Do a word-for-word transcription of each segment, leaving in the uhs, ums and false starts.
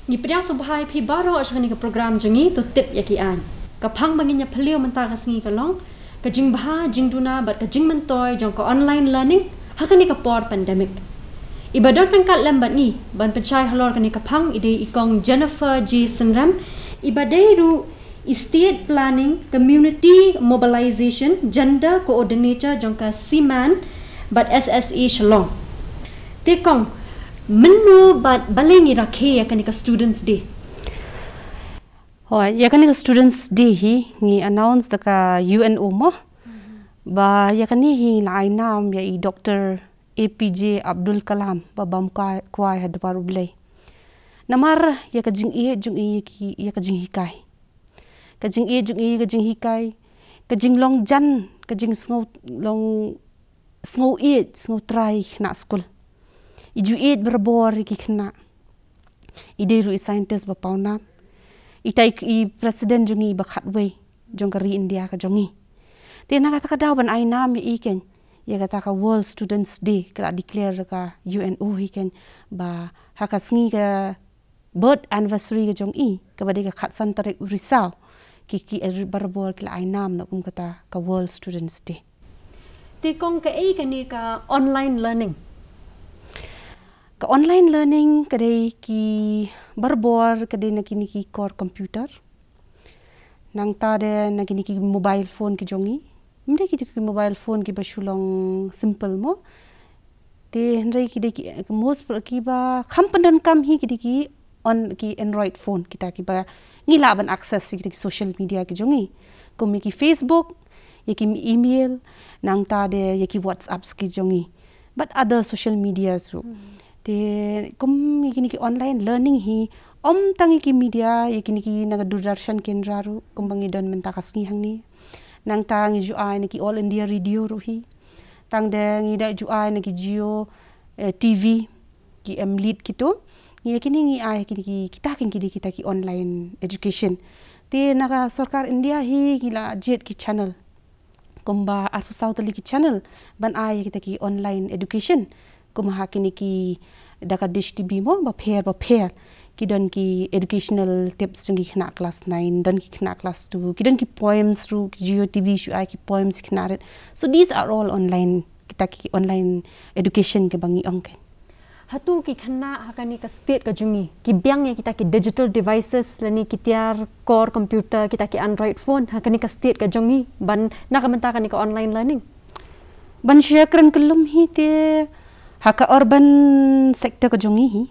Ngi pdiang sngewbha ïa phi baroh sha kane ka program jong ngi, To Tip ïa ki Aiñ. Ka phang ba ngin ïa phylliew mynta ka sngi ka long ka jingbha jingduna bad ka jingmyntoi jong ka online learning ha kane ka por pandemic. Iba don ryngkat lem bad ngi ban pynshai halor kane ka phang i dei i Kong Jennifer J Synrem, iba dei ruh i State Planning Community Mobilization Gender Coordinator jong ka CMAN bad SSA Shillong. Te Kong, mynno bad balei ngi rakhe ïa kane ka Students' Day? Hooid, ïa kane ka Students' Day hi ngi announce da ka UNO mo. Ba ïa kane hi la ai nam ïa i Doctor APJ Abdul Kalam ba bam kwai, kwai ha dwar U Blei. Namar ïa ka jingïeit jong i ïa ki, ïa ka jinghikai. Ka jingïeit jong i ïa ka jinghikai, ka jinglong jan, ka jingsngew long, sngew ïeit, sngew trai khynnah skul. I ju ïeit barabor ïa ki khynnah. I dei ruh i scientist ba pawnam. I tai i president jong ngi ba khatwei jong ka ri India ka jong ngi. Te na kata ka daw ban ai nam ïa i keiñ, ïa kata ka World Students' Day ka la declare da ka UNO hi keiñ, ba ha ka sngi ka birth anniversary ka jong i, kaba dei ka khatsan tarik u Risaw, ki, ki, eh, barabor ki la ai nam na kum kata ka World Students' Day. Te Kong, kaei kane ka online learning? Ka online learning ka dei ki barabor ka dei na kine ki kor computer. Nangta de na kine ki mobile phone ki jong ngi. Ym dei kine ki mobile phone kiba shu long simple mo. Te hynrei ki dei ki, ki most pro-, kiba kham pyndonkam hi ki dei ki on, ki Android phone kita kiba ngi lah ban access ïa kita ki social media ki jong ngi. Kum ïa ki Facebook, ïa ki email, nangta de ïa ki WhatsApps ki jong ngi. Bad other social medias ruh. Te kum ïa kine ki online learning hi, ym tang ïa ki media, ïa kine ki na ka Doordarshan Kendra ruh, kumba ngi don mynta ka sngi hangne. Nangta ngi ju ai na ki All India Radio ruh hi. Tang de ngi da ju ai na ki Jio, eh, TV, ki M-Lead kito. Ngi ïa kine ngi ai kine ki, kita keiñ ki dei kita ki online education. Te na ka sorkar India hi ngi la jied ki channel. Kumba arphew saw tylli ki channel ban ai ïa kita ki online education. Kum ha kine ki da ka Dish TV mo, bapher bapher. Ki don ki educational tips jong ki khynnah class nine, don ki khynnah class two, ki don ki poems ruh, ki Jio TV shu ai ki poems khynnah rit. So these are all online, kita ki online education kiba ngi ong keiñ. Hato ki khynnah ha kane ka state ka jong ngi ki biang ïa kita ki digital devices lane ki tiar kor computer, kita ki Android phone ha kane ka state ka jong ngi ban na ka bynta kane ka online learning? Ban shu ïakren kyllum hi te ha ka urban sector ka jong ngi hi,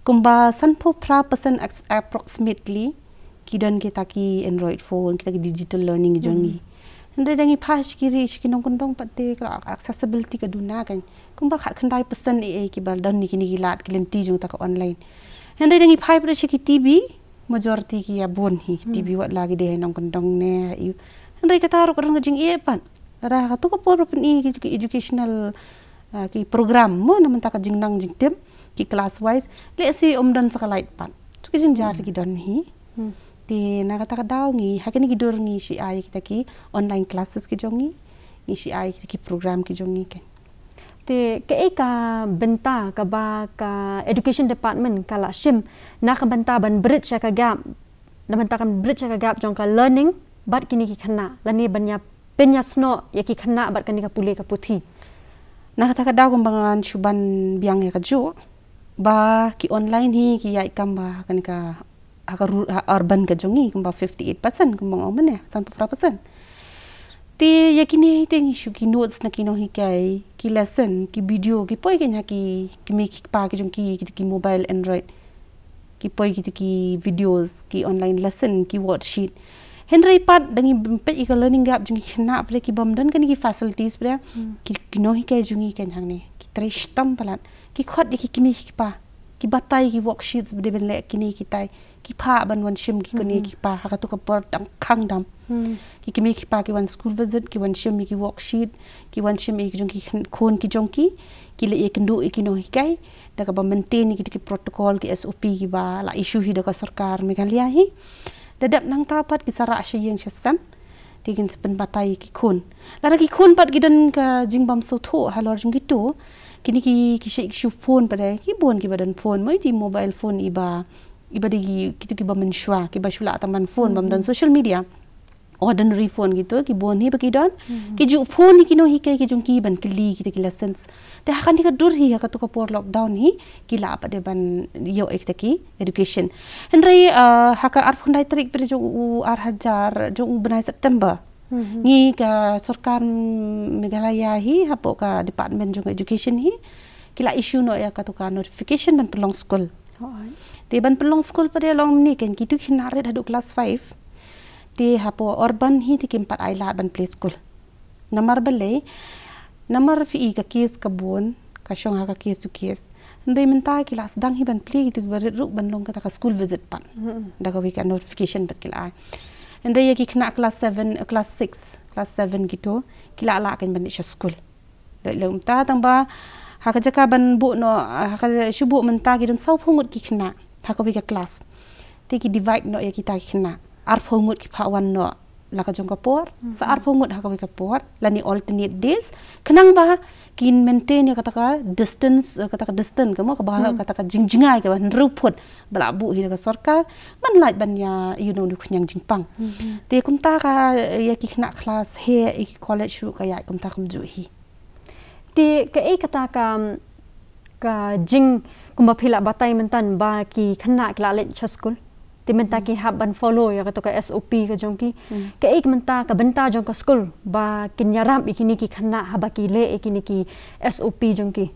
kumba sanphew phra percent ex-, approximately ki don kita ki Android phone, kita ki digital learning ki jong ngi. Hynrei da ngi phai sha ki ri, sha ki nongkyndong pat te ka accessibility ka duna keiñ. Kumba khatkhyndai percent eh, eh, kiba don ïa kine ki lad ki lynti jong kata ka online. Hynrei da ngi phai pat sha ki TV, majority ki ïa bun hi, TV wat la ki dei ha nongkyndong ne ha ïew. Hynrei kata ruh ka don ka jingeh pat. Lada ha kato ka por ba pyni ki, ki educational, ah, ki program mo na bynta ka jingnang jingtip, ki class wise, lehse ym don sa ka light pat. To ki jynjar ki don hi. Te na kata ka daw ngi, ha kine ki dur ngi shu ai kita ki online classes ki jong ngi, ngi shu ai kita ki program ki jong ngi keiñ. Te kaei ka bynta kaba ka education department ka la shim na ka bynta ban bridge ïa ka gap, na bynta kan bridge ïa ka gap jong ka learning bad kine ki khynnah lane ban ïa pynïasnoh ïa ki khynnah bad kane ka pule ka puthi? Na kata ka daw kumba ngan shu ban biang ïa kajuh, ba ki online hi ki ïaid kam ba kane ka ha ka ru-, ha urban ka jong ngi kumba fifty-eight percent kumba nga ong mynne, sanphew phra percent. Te ïa kine hi te ngi shu ki notes na ki nonghikai, ki lesson, ki video, ki poi keiñ ha ki, ki mei ki kpa ki jong ki, ki, ki mobile Android. Ki poi kita ki videos, ki online lesson, ki worksheet. Hynrei pat da ngi peit ïa ka learning gap jong ki khynnah pat ki bym don kine ki facilities pat. Ki, ki nonghikai jong ngi keiñ hangne ki trei shitom palat. Ki khot ïa ki kmie ki kpa, ki batai ki worksheets ba dei ban leh kine kitai. Ki phah ban wan shim ki kmie ki kpa ha kato ka por dang khang dam. Ki kmie ki kpa ki wan school visit, ki wan shim ïa ki worksheet, ki wan shim ïa ki jong ki khun, khun ki jong ki, ki leh ïakynduh ïa ki nonghikai da kaba maintain ïa kita ki protocol, ki SOP kiba la issue hi da ka sorkar Meghalaya hi. Da dep nangta pat ki sa rah sha ïing sha sem. Te kin sa pynbatai ïa ki khun. Lada ki khun pat ki don ka jingbym sngewthuh halor jong kito, kine ki, ki shait ki shu phone pat de, ki bun kiba don phone, mo iti mobile phone iba iba dei ki, kito kiba mynshuwa, kiba shu lah tang ban phone, bym don social media. Ordinary phone kito, ki bun hi ba ki don. Ki ju phone ïa ki nonghikai ki jong ki ban kylli kita ki lessons. Te ha kane ka dur hi, ha kato ka por lockdown hi, ki lah pat de ban ïoh ïa kita ki education. Hynrei, ah, ha ka arphew khyndai tarik pat de jong u ar hajar, jong u bnai September. Ngi ka sorkar Meghalaya hi, hapoh ka department jong education hi, ki la issue noh ïa kato ka notification ban pynlong skul. Te ban pynlong skul pat de long mynne, keiñ kito ki khynnah rit haduh class five. Te hapoh urban hi te kim pat ai lad ban plie skul. Namar balei, namar phi i ka case ka bun, ka shong ha ka case to case. Hynrei mynta ki la sdang hi ban plie kito kiba rit ruh ban long kata ka school visit pat. Da kawei ka notification pat ki la ai. Hynrei ïa ki khynnah class seven, eh, class six, class seven kito, ki la lah keiñ ban leit sha skul. Leit leit mynta tang ba ha ka jaka ban buh noh, ha ka shu buh mynta ki don sawphew ngut ki khynnah ha kawei ka class. Te ki divide noh ïa kita ki khynnah. Arphew ngut ki phah wan noh la ka jong ka por, sa arphew ngut ha kawei ka por, lane alternate days. Khnang ba kin maintain ïa kata ka distance, eh, kata ka distance, ka mo, kaba, kata ka jingjngai kaba hynriew phut ba la buh hi da ka sorkar, ban lait ban ïa, you know, u khñiang jingpang. Te kumta ka, eh, ïa ki khynnah class heh, ïa ki college ruh ka ïaid kumta kumjuh hi. Te kaei kata ka, ka jing, kumba phi la batai mynta ba ki khynnah ki la leit sha skul. Te mynta ki hap ban follow ïa kato ka S O P ka jong ki. Kaei ka mynta ka bynta jong ka skul ba kin ïarap ïa kine ki khynnah haba ki leh ïa kine ki S O P jong ki.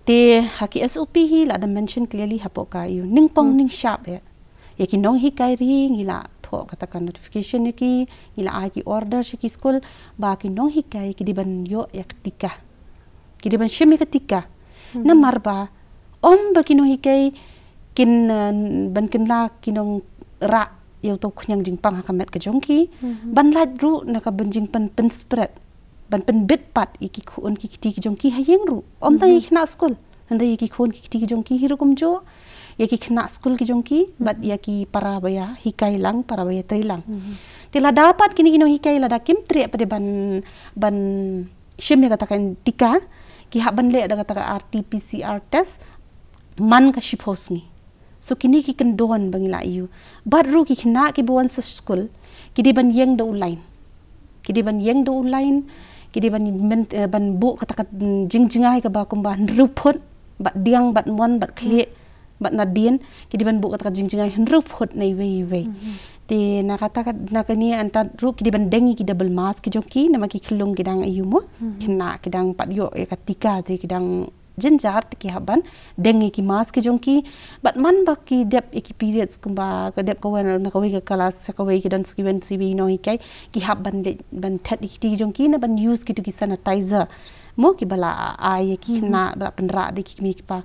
Te ha ki S O P hi la da mention clearly hapoh ka, ïa u nyngkong nyngshap, eh. Ïa ki nonghikai ri ngi la thoh kata ka notification ïa ki, ngi la ai ki order sha ki skul ba ki nonghikai ki dei ban ïoh ïa ka tika. Ki dei ban shim ïa ka tika. Namar ba ym ba ki nonghikai kin, eh, ban kylla ki nongrah ïa uto u khñiang jingpang ha ka met ka jong ki. Ban lait ruh na ka ban jingpyn, pynspread, ban pynbit pat ïa ki khun ki kti ki jong ki ha ïing ruh. Ym tang ïa ki khynnah skul, hynrei ïa ki khun ki kti ki jong ki hi ruh kumjuh, ïa ki khynnah skul ki jong ki, bad ïa ki para ba ïa hikai lang, para ba ïa trei lang. Te lada pat kine ki nonghikai lada kim treh pat de ban, ban shim ïa kata ka tika, ki hap ban leh da kata ka R T P C R test man ka shiphew sngi. So kine ki kyndon ba ngi la ïoh. Bad ruh ki khynnah kiba wan sha skul, ki dei ban ïeng da u line. Ki dei ban ïeng da u line, ki dei ban men, eh, ban buh kata ka, mm, jingjngai kaba kumba hynriew phut, bad diang, bad mon, bad khlieh, bad nadien, ki dei ban buh kata ka jingjngai hynriew phut na iwei iwei. Te na kata ka, na kane hangta ruh ki dei ban deng ïa ki double mask ki jong ki, namar ki khyllung ki dang ïoh mo. Khynnah ki dang pat ïoh ïa ka tika te ki dang jynjar te ki hap ban deng ïa ki mask ki jong ki. Bad man ba ki dep ïa ki periods kumba ka dep ka wan na kawei ka class sha kawei, ki don sa kiwei sa kiwei ki nonghikai, ki hap ban de, ban thet ïa ki kti ki jong ki, na ban use kito ki sanitizer mo kiba la ai ïa ki khynnah, ba la pynrah da ki kmie ki kpa.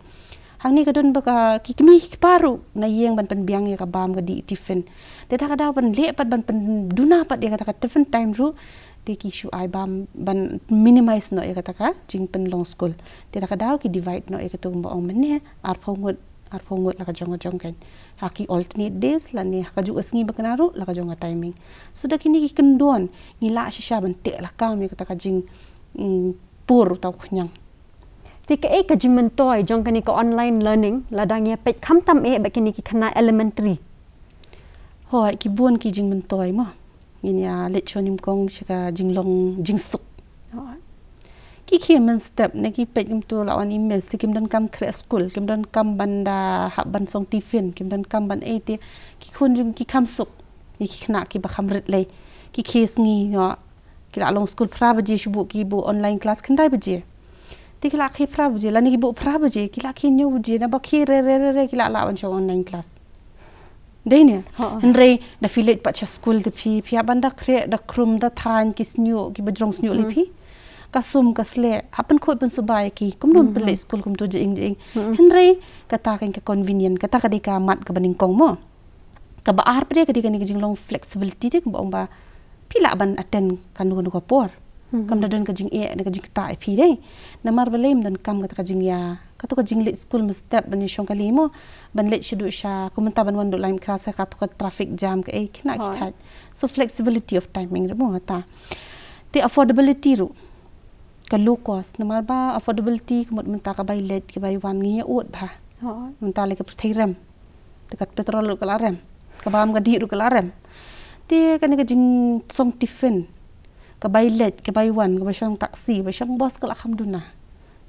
Hangne ka don ba ka, ki kmie ki kpa ruh na ïing ban pynbiang ïa ka bam ka dih tiffin. Te da ka daw ban leh pat ban pynduna pat ïa kata ka tiffin time ruh, te ki shu ai bam ban minimize noh ïa kata ka jingpynlong skul. Te da ka daw ki divide noh ïa kata kumba ong mynne, arphew ngut, arphew ngut la ka jong ka jong keiñ. Ha ki alternate days lane ha kajuh ka sngi ba kynmaw ruh la ka jong ka timing. So da kine ki kyndon ngi lah shisha ban teh lakam ïa kata ka jing, mm, pur uta u khñiang. Te kaei ka jingmyntoi jong kane ka online learning lada ngi ïa peit khamtam eh bad kine ki khynnah elementary? Hooid, ki bun ki jingmyntoi mo. Ngin ïa leit shuwa nyngkong sha ka jinglong jingsuk. Ki khie mynstep ne ki peit kumto la wan i miss, te kim donkam khreh skul, kim donkam ban da hap ban song tiffin, kim donkam ban ei, te ki khun jong ki kham suk. Ïa ki khynnah kiba kham rit lei, ki khie sngi noh. Ki la long skul phra baje, shu buh ki buh online class khyndai baje. Te ki la khie phra baje, lane ki buh phra baje, ki la khie hynñiew baje, naba khie re re re re ki la lah ban shong online class. Dei ne? Hynrei da phi leit pat sha skul te phi, phi hap ban da khreh, da khrum, da thaiñ ki shñiuh, kiba jrong shñiuh lei phi. Ka sum ka sleh, hap pynkhuid pynsuba ïa ki, kumno pynleit skul kumto jingïing jingïing. Hynrei kata keiñ ka convenient, kata ka dei ka mat kaba nyngkong mo. Kaba ar pat de ka dei kane ka jinglong flexibility de, kumba ong ba phi lah ban attend kano kano ka por. Kam da don ka jingeh ne ka jingktah ïa phi de. Namar balei? Ym donkam kata ka jingïa, kato ka jingleit skul mynstep ban ïashong kali mo, ban leit shaduh sha, kumta ban wan duh lai mih kras, kato ka traffic jam kaei, khynnah ki thait. So flexibility of timing ruh mo kata. Te affordability ruh, ka low cost, namar ba affordability ka mut mynta ka bai leit ka bai wan ngi ïa ud bha. Mynta lei ka pyrthei rem. Te ka petrol ruh ka la rem, ka bam ka dih ruh ka la rem. Te kane ka jingsong tiffin, ka bai leit, ka bai wan, ka bai shong taxi, ka bai shong bus, ka la kham duna.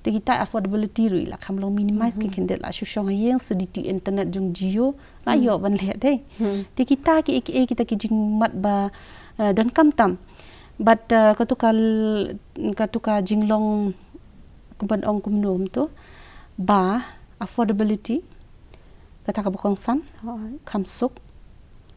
Te kita affordability ruh i la kham long minimize, ki khyndiat la shu shong ha ïing, sa dei tu internet jong Jio la ïoh ban leh te. Te kita ki, ki, kita ki jingmat ba, eh, donkam tam. But, eh, katu ka l-, katu ka jinglong, kumban ong kumno mynta, ba affordability, kata kaba kongsan, kham suk.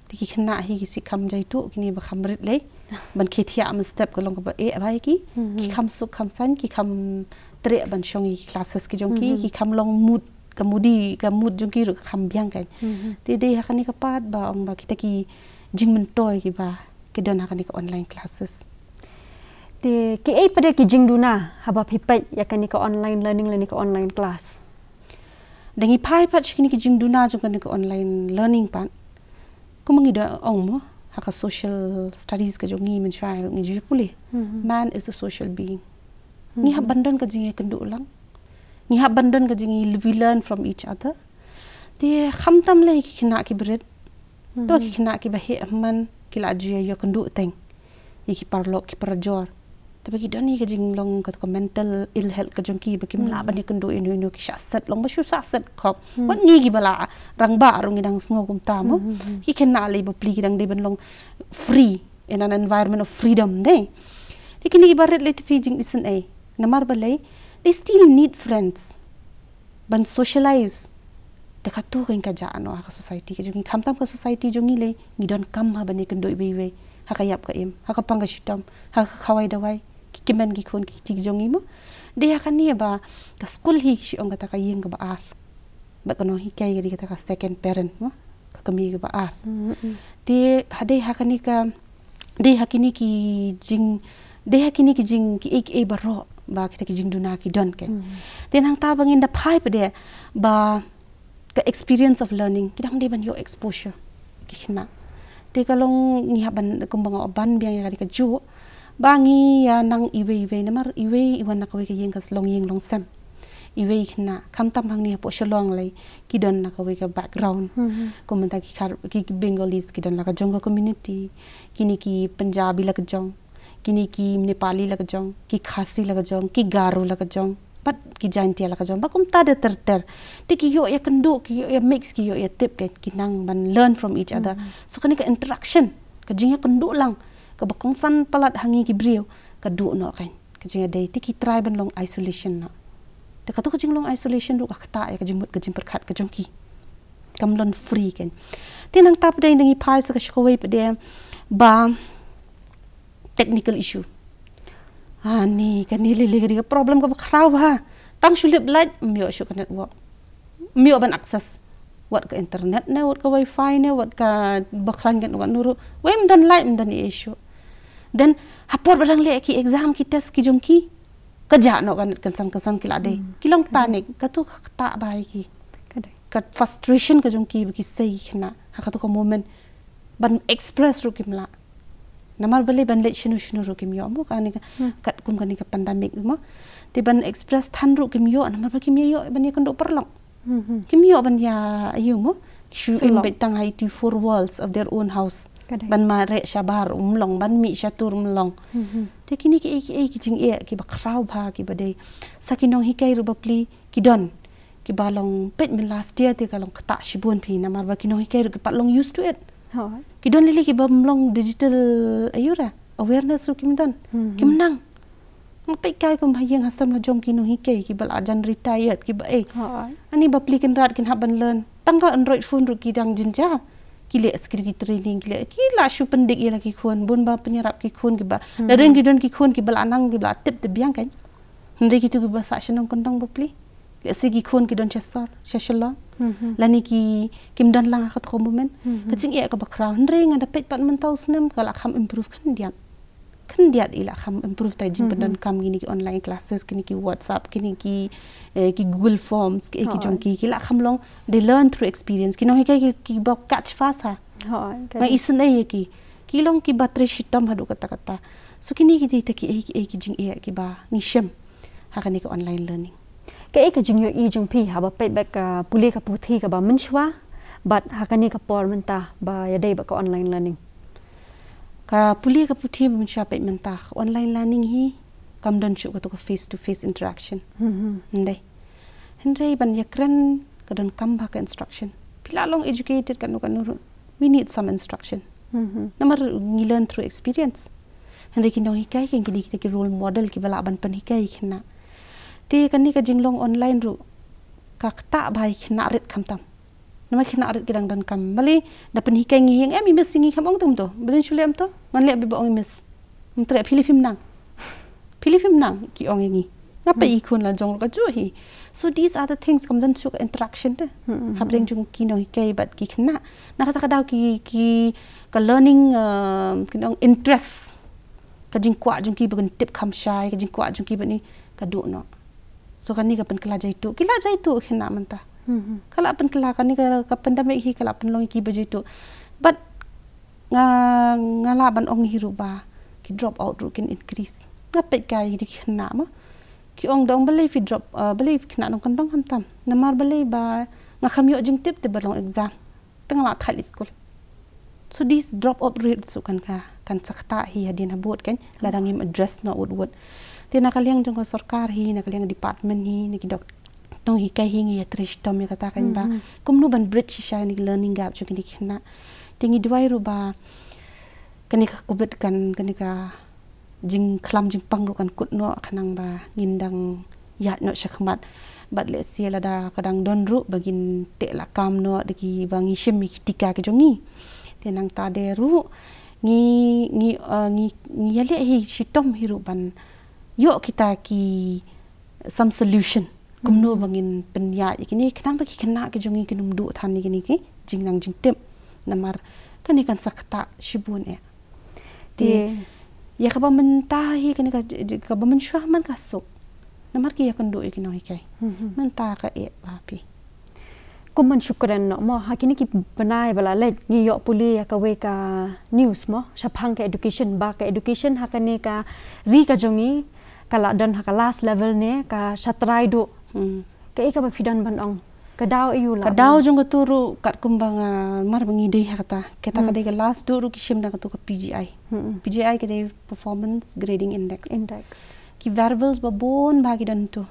Te ki khynnah hi ki shu kham jai tu, kine ba kham rit lei. Ban khie thiah mynstep ka long kaba eh ba ïa ki. Ki kham suk, kham saiñ, ki kham treh ban shong ïa ki classes ki jong ki, ki kham long mood, ka moody, ka mood jong ki ruh ka kham biang kan. Te dei ha kane ka pat ba ong ba kita ki jingmyntoi kiba ki don ha kane ka online classes. Te kiei pat de ki jingduna haba phi peit ïa kane ka online learning lane ka online class? Da ngi phai pat sha kine ki jingduna jong kane ka online learning pat, kumba ngi da ong mo, ha ka social studies ka jong ngi mynshuwa ruh ngi ju pule. Man is a social being. Ngi hap ban don ka jingïakynduh lang. Ngi hap ban don ka jing, we learn from each other. Te khamtam lei ki khynnah kiba rit. To ki khynnah kiba heh man ki la ju ïa, ïakynduh teng ïa ki paralok ki parajor. Te ba ki don ïa ka jinglong ka, ka mental ill health ka jong ki, ba kim lah ban ïakynduh ïano ïano, ki shah set long ba shu shah set khop. Wat ngi kiba la rangbah ruh ngi dang sngew kumta mo. Ki khynnah lei bapli ki dang dei ban long free in an environment of freedom dei. Te kine kiba rit lei te phi jingisynei. Namar balei, they still need friends ban socialize. Te katu ka ïing ka jah noh ha ka society ka jong ngi, khamtam ka society jong ngi lei, ngi donkam ha ban ïakynduh iwei iwei ha ka ïap ka im, ha ka pang ka shitom, ha ka khawai dawai, ki kmen ki khun ki kti ki jong ngi mo. Dei ha kane ba ka skul hi shi ong kata ka ïing kaba ar. Ba ka nonghikai ka dei kata ka second parent mo, ka kmie kaba ar. Te ha dei ha kane ka, dei ha kine ki jing, dei ha kine ki jing kiei kiei baroh ba kita ki jingduna ki don kan. Te nangta ba ngin da phai pat de ba ka experience of learning, ki dang dei ban ïoh exposure ki khynnah. Te ka long ngi hap ban, kumba nga ban biang ïa ka dei kajuh ba ngi ïa nang iwei iwei, namar iwei i wan na kawei ka ïing ka long ïing long sem. Iwei i khynnah, khamtam hangne hapoh Shillong lei, ki don na kawei ka background. Kum mynta ki Khar, ki, ki Bengalis ki don la ka jong ka community, kine ki Punjabi la ka jong, kine ki Nepali la ka jong, ki Khasi la ka jong, ki Garo la ka jong, bad ki Jaintia la ka jong, bad kumta de ter ter. Te ki ïoh ïakynduh, ki ïoh ïa mix, ki ïoh ïatip, ki, ki nang ban learn from each other. So kane ka interaction, ka jingïakynduh lang, kaba kongsan palat ha ngi ki briew, ka duh noh kan. Ka jingïadei, te ki trai ban long isolation noh. Te katu ka jinglong isolation ruh ka ktah ïa ka jingmut ka jingpyrkhat ka jong ki. Kam long free kan. Te nangta pat de da ngi phai sa ka shi kawei pat de ba technical issue. Ani, kane lei lei ka dei ka problem kaba khraw bha. Tang shu lip light, ym ïoh shuh ka network. Ym ïoh ban access. Wat ka internet ne, wat ka wifi ne, wat kaba khlaiñ katno katno ruh. Wei ym don light, ym don ei ei shuh. Then ha por ba dang leh ki exam ki test ki jong ki, ka jah noh ka net kynsan kynsan ki la dei. Ki long panic, katu ka ktah bha ïa ki. Ka frustration ka jong ki ba ki sei ki khynnah ha katu ka moment ban express ruh kim lah. Namar balei ban leit shano shano ruh kim ïoh mo, kane ka, katkum kane ka pandemic mo. Te ban express than ruh kim ïoh, namar ba kim ïoh ban ïakynduh paralok. Kim ïoh ban ïa, ïa mo. Ki shu im beit tang ha itu four walls of their own house. Ban mareh shabar um long, ban mih shatur um long. Te kine kiei kiei ki jingeh kiba khraw bha kiba dei. Sa ki nonghikai ruh bapli ki don. Kiba long peit myn last year te ka long ktah shibun phi, namar ba ki nonghikai ruh ki pat long used to it. Ki don lili kiba ym long digital, aïu ra, awareness ruh kim don. Kim nang. Nga peit kai kum ha ïing ha sem la jong ki nonghikai kiba la jan retired kiba ei. Ani bapli kynrad kin hap ban learn. Tang ka Android phone ruh ki dang jynjar. Ki leh security training, ki leh, ki la shu pyndik ïa la ki khun, bun ba pynïarap ki khun kiba. Lada ki don ki khun kiba la nang kiba la tip te biang kan. Hynrei kitu kiba sah shnong kyndong bapli. Lehse ki khun ki don sha sor, sha Shillong. Lane ki, kim don lang ha katu ka moment. Ka jingeh kaba khraw. Hynrei nga da peit pat mynta u snem ka la kham improve khyndiat. Khyndiat i la kham improve, ta jingpyndonkam kine ki online classes, kine ki WhatsApp, kine ki, eh, ki Google Forms, ki, ki jong ki, ki la kham long, they learn through experience. Ki nonghikai ki, kiba catch fast ha. Nga isynei ïa ki. Ki long kiba trei shitom haduh katta katta. So kine ki dei kita kiei kiei ki jingeh kiba ngi shem ha kane ka online learning. Kaei ka jingïohi jong phi haba peit bad ka pule ka puthi kaba mynshuwa Bad ha kane ka por mynta ba ïadei bad ka online learning. Ka pule ka puthi ba mynshuwa peit mynta, online learning hi kam don shuh katu ka face to face interaction. Hynrei, hynrei ban ïakren ka donkam ba ka instruction. Phi la long educated katno katno ruh, we need some instruction. Namar ngi learn through experience. Hynrei ki nonghikai ki, kine kita ki role model kiba lah ban pynhikai ïa ki khynnah. Te kane ka jinglong online ruh ka ktah ba ïa ki khynnah rit khamtam. Namar ki khynnah rit ki dang donkam. Balei da pynhikai ngi ïa, em, i miss ngi kam ong tum to. Balei shu leh em to? Ngan leh beit ba ong i miss. Ym treh, phi lei phim nang. Phi lei phim nang, ki ong ïa ngi. Nga peit i khun la jong ruh kajuh hi. So these are the things, kam don shuh ka interaction te hapdeng jong ki nonghikai bad ki khynnah. Na kata ka daw ki, ki ka learning, uh, ki nong interest, ka jingkwah jong ki ba kin tip kham shai, ka jingkwah jong ki ba ni ka duh noh. So kane ka pynkylla jaituh, kylla jaituh khynnah mynta. Ka la pynkylla, kane ka, ka pandemic hi ka la pynlong ïa ki ba jaituh. But nga, nga lah ban ong hi ruh ba ki drop out ruh kin increase. Nga peit ka ïa ki khynnah mo, ki ong dong, balei phi drop, uh, balei phi khynnah dong kan dong khamtam. Namar balei ba nga kham ïoh jingtip te ba long exam. Te nga la thait leit skul. So this drop out rate ruh kan ka, kan sa ktah hi hadien habud kan, lada ngim address noh wut wut. Te na ka liang jong ka sorkar hi, na ka liang department hi, na ki dok-, nonghikai hi, ngi ïatrei shitom ïa kata kan ba kumno ban bridge shisha ïa kane ka learning gap jong kine ki khynnah. Te ngi duwai ruh ba kane ka covid kan, kane ka jingkhlam jingpang ruh kan kut noh, khnang ba ngin dang ïaid noh shakhmat. Bad lehse lada ka dang don ruh ba ngin teh lakam noh da kiba ngi shim ïa ki tika ki jong ngi. Te nangta de ruh ngi, ngi, uh, ngi, ngi ïaleh hi shitom hi ruh ban ïoh kita ki some solution. Kumno ba ngin pynïaid ïa kine, khnang ba ki khynnah ki jong ngi kin ym duh than ïa kine ki jingnang jingtip. Namar kane kan sa ktah shibun eh. Te ïa kaba mynta hi kane ka, kaba mynshuwa man ka suk. Namar ki ïakynduh ïa ki nonghikai. Mynta ka eh ba phi. Kum ban shu kren noh mo, ha kine ki bnai ba la leit ngi ïoh pule ïa kawei ka news mo, shaphang ka education, ba ka education ha kane ka ri ka jong ngi ka la don ha ka last level ne ka shatrai duh. Kaei kaba phi don ban ong? Ka daw aïu la? Ka daw jong katu ruh katkum ba nga, mar ba ngi dei ha kata. Kata ka dei ka last duh ruh ki shim da katu ka P G I. P G I ka dei Performance Grading Index. Index. Ki variables ba bun ba ki don tu.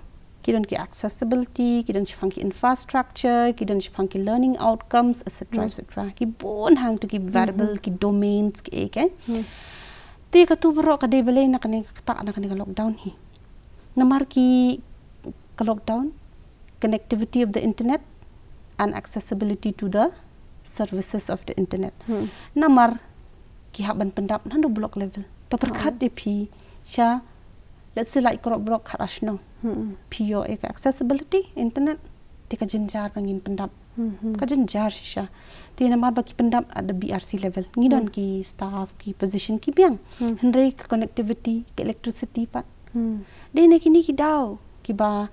Ki don ki accessibility, ki don shaphang ki infrastructure, ki don shaphang ki learning outcomes, et cetera, et cetera. Ki bun hangtu ki variable, ki domains, ki eh, kan. Te katu baroh ka dei balei na kane ka ktah na kane ka lockdown hi. Namar ki, ka lockdown, connectivity of the internet and accessibility to the services of the internet. Namar ki hap ban pyndap naduh block level. To pyrkhat de phi sha, let's say, Laitkroh Block khatar shnong. Phi ïoh ïa ka accessibility internet, te ka jynjar ba ngin pyndap. Ka jynjar shisha. Te namar ba ki pyndap at the B R C level. Ngi don ki staff, ki position ki biang. Hynrei ka connectivity, ka electricity pat. Dei na kine ki daw kiba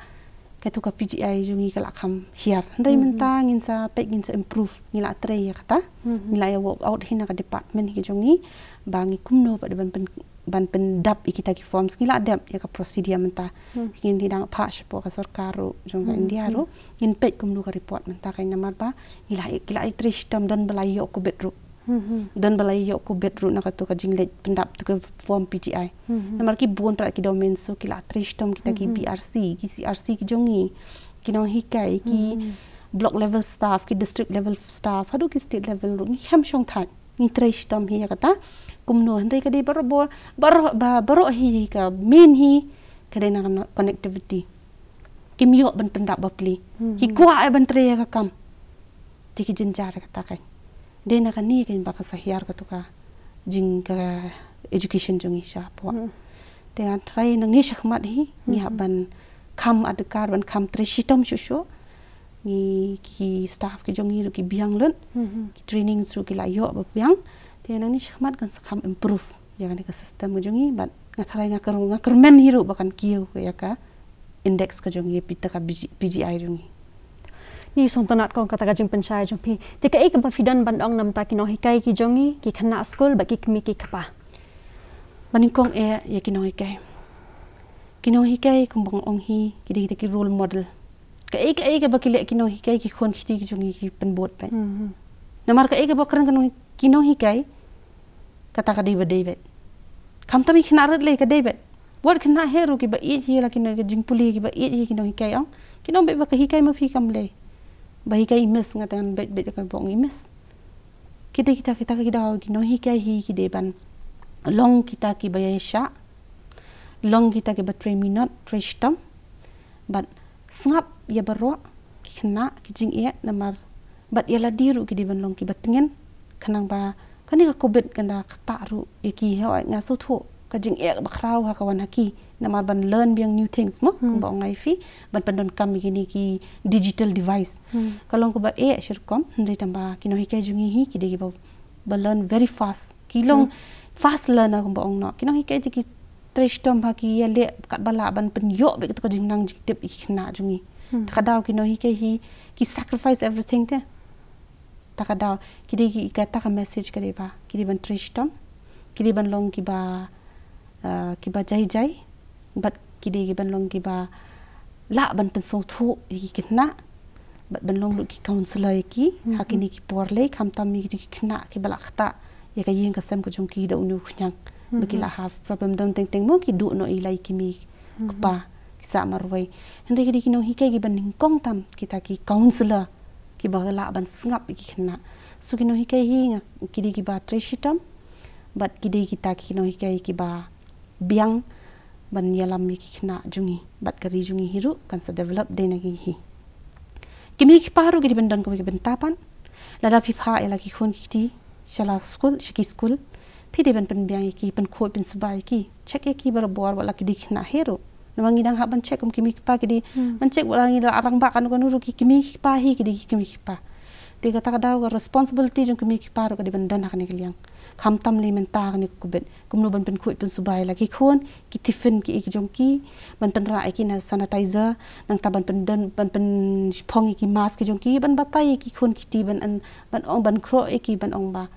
katu ka P G I jong ngi ka la kham hiar. Hynrei mynta ngin sa peit, ngin sa improve, ngi la trei ïa kata. Ngi la ïa work out hi na ka department hi jong ngi ba ngi kumno pat ban pyn, ban pyndap ïa kita ki forms. Ngi la dep ïa ka procedure mynta. Ngin dang phah shapoh ka sorkar ruh jong ka India ruh. Ngin peit kumno ka report mynta, ka namar ba ngi la, ki la ïa trei shitom, don ba la ïoh covid ruh. Don ba la ïoh covid ruh na katu ka jingleit pyndap tu ka form P G I. Namar ki bun pat ki domain, so ki la trei shitom kita ki B R C, ki C R C ki jong ngi, ki nonghikai, ki block level staff, ki district level staff, haduh ki state level ruh ngi khlem shong thait. Ngi trei shitom hi ïa kata. Kumno, hynrei ka dei baroh, baroh, ba, baroh hi ka main hi ka dei na connectivity. Kim ïoh ban pyndap bapli. Ki kwah ïa ban trei ïa ka kam. Te ki jynjar ïa kata kan. Dei na kane kan ba ka sa hiar katu ka jing ka education jong ngi shapoh. Te ngan try nangne shakhmat hi ngi hap ban kham adkar, ban kham trei shitom shuh shuh. Ngi, ki staff ki jong ngi ruh ki biang lut. Ki trainings ruh ki la ïoh ba biang. Te nangne shakhmat kan sa kham improve ïa kane ka system ka jong ngi, bad nga tharai nga kyrmen, nga kyrmen hi ruh ba kan kiew ïa ka index ka jong ngi, ïa kita ka P G, P G I jong ngi. Ngi sngewtynnat kong kata ka jingpynshai jong phi. Te kaei kaba phi don ban ong namar ki nonghikai ki jong ngi, ki khynnah skul bad ki kmie ki kpa? Ba nyngkong eh ïa ki nonghikai. Ki nonghikai kumba nga ong hi, ki dei kita ki role model. Kaei kaei kaba ki leh ki nonghikai, ki khun kti ki jong ngi ki pynbud pat. Namar kaei kaba kren ki nonghikai, kata ka dei ba dei beit. Khamtam i khynnah rit lei ka dei beit. Wat khynnah hi ruh kiba ïeit hi la ki nong, ka jingpule kiba ïeit hi ki nonghikai ong. Ki nong beit ba ka hikai ma phi kam lei. Ba hikai i miss, nga tang beit beit ka bong i miss. Ki dei kita, kita ki dei ki nonghikai hi ki dei ban long kita kiba ïaishah, long kita kiba trei minot, trei shitom. Bad sngap ïa baroh ki khynnah, ki jingeh namar, bad ïa lade ruh ki dei ban long kiba tngen. Khnang ba kane ka covid kan da ktah ruh ïa ki, hooid nga sngewthuh ka jingeh ba khraw ha ka wan ha ki, namar ban learn biang new things mo, kumba ong nga ïa phi, ban pyndonkam ïa kine ki digital device. Ka long kaba eh shi rukom, hynrei tang ba ki nonghikai jong ngi hi ki dei kiba, ba learn very fast, ki long fast learner kumba ong noh. Ki nonghikai te ki trei shitom ha, ki ïaleh katba lah ban pynïoh beit kato ka jingnang jingtip ïa ki khynnah jong ngi. Ta ka daw ki nonghikai hi ki sacrifice everything te. Ta ka daw ki dei ki, kata ka message ka dei ba ki dei ban trei shitom, ki dei ban long kiba, uh, kiba jai jai, bad ki dei ki ban long kiba lah ban pynsngewthuh ïa ki khynnah, bad ban long ruh ki counselor ïa ki ha kine ki por lei, khamtam ïa ki khynnah kiba la ktah ïa ka ïing ka sem ka jong ki da une u khñiang, ba ki la have problem don teng teng mo, ki duh noh ïa la ki kmie kpa ki sah marwei. Hynrei ki dei ki nonghikai kiba nyngkong tam kita ki counselor kiba lah ban sngap ïa ki khynnah. So ki nonghikai hi nga, ki dei kiba trei shitom, bad ki dei kita ki nonghikai kiba biang ban ïalam ïa ki khynnah jong ngi, bad ka ri jong ngi hi ruh kan sa develop dei na ngi hi. Ki kmie ki kpa ruh ki dei ban don kumba ki bynta pat. Lada phi phah ïa la ki khun ki kti sha la skul, sha ki skul, phi dei ban pynbiang ïa ki, pynkhuid pynsuba ïa ki, check ïa ki barabor, wat la ki dei khynnah hi ruh. Namar ngi dang hap ban check kum ki kmie ki kpa, ki dei ban check wat la ngi la rangbah kano kano ruh, ki kmie ki kpa hi ki dei ki kmie ki kpa. Te kata ka daw ka responsibility jong ki kmie ki kpa ruh ka dei ban don ha kane ka liang. Khamtam lei mynta kane ka covid, kumno ban pynkhuid pynsuba ïa la ki khun, ki tiffin ki ei ki jong ki, ban pynrah ïa ki na sanitizer, nangta ban pyndon, ban pynshipong ïa ki mask ki jong ki, ban batai ïa ki khun ki kti, ban, ban ong, ban khroh ïa ki, ban ong ba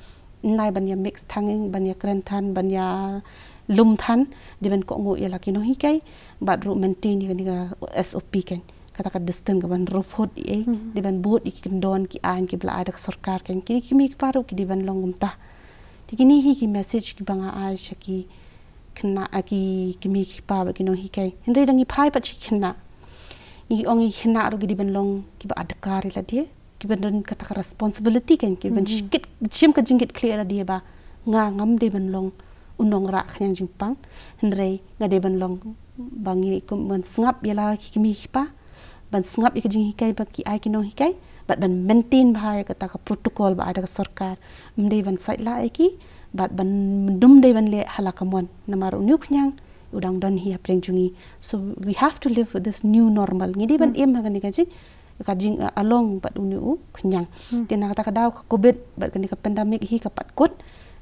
nai ban ïa mix thanging, ban ïa kren than, ban ïa lum than, dei ban kohnguh ïa la ki nonghikai, bad ruh maintain ïa kane ka S O P kan. Kata ka distance ka ban ruh phut ïa, dei ban bud ïa ki kyndon ki aiñ kiba la ai da ka sorkar kan. Ki, ki kmie ki kpa ruh ki dei ban long kumta. Te kine hi ki message kiba nga ai sha ki khynnah, ah, ki kmie ki kpa bad ki nonghikai. Hynrei da ngi phai pat sha ki khynnah, ngi ong ïa ki khynnah ruh ki dei ban long kiba adkar ïa lade, kiba don kata ka responsibility kan, kiba shim ka jingkitkhlieh ïa lade ba nga ngam dei ban long u nongrah khñiang jingpang, hynrei nga dei ban long ba ngi kum ban sngap ïa la ki kmie ki kpa, ban sngap ïa ka jinghikai ba ki ai ki nonghikai, bad ban maintain bha ïa kata ka protocol ba ai da ka sorkar. Ym dei ban sait lah ïa ki, bad ban, ym dei ban leh ha la ka mon, namar une u khñiang u dang don hi hapdeng jong ngi. So we have to live with this new normal. Ngi dei ban im ha kane ka jing, ka jing, uh, along bad une u khñiang. Te na kata ka daw ka covid bad kane ka pandemic hi ka pat kut,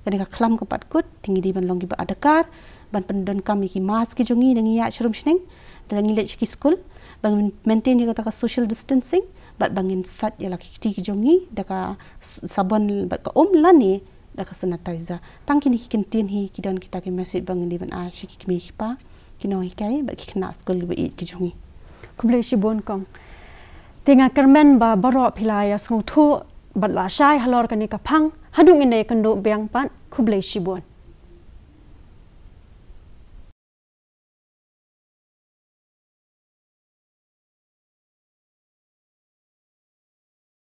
kane ka khlam ka pat kut, te ngi dei ban long kiba adkar ban pyndonkam ïa ki mask ki jong ngi da ngi ïaid sharum shneng, da ngi leit sha ki skul, ban maintain ïa kata ka social distancing, bad ban ngin sait ïa la ki kti ki jong ngi da ka s-, sabon bad ka um lane da ka sanitizer. Tang kine ki kyntien hi ki don kita ki message ba ngi dei ban ai sha ki kmie ki kpa, ki nonghikai bad ki khynnah skul kiba ïeit ki jong ngi. Khublei shibun kong. Te nga kyrmen ba baroh phi la ïa sngewthuh bad la shai halor kane ka phang. Haduh ngin ïakynduh biang pat, khublei shibun.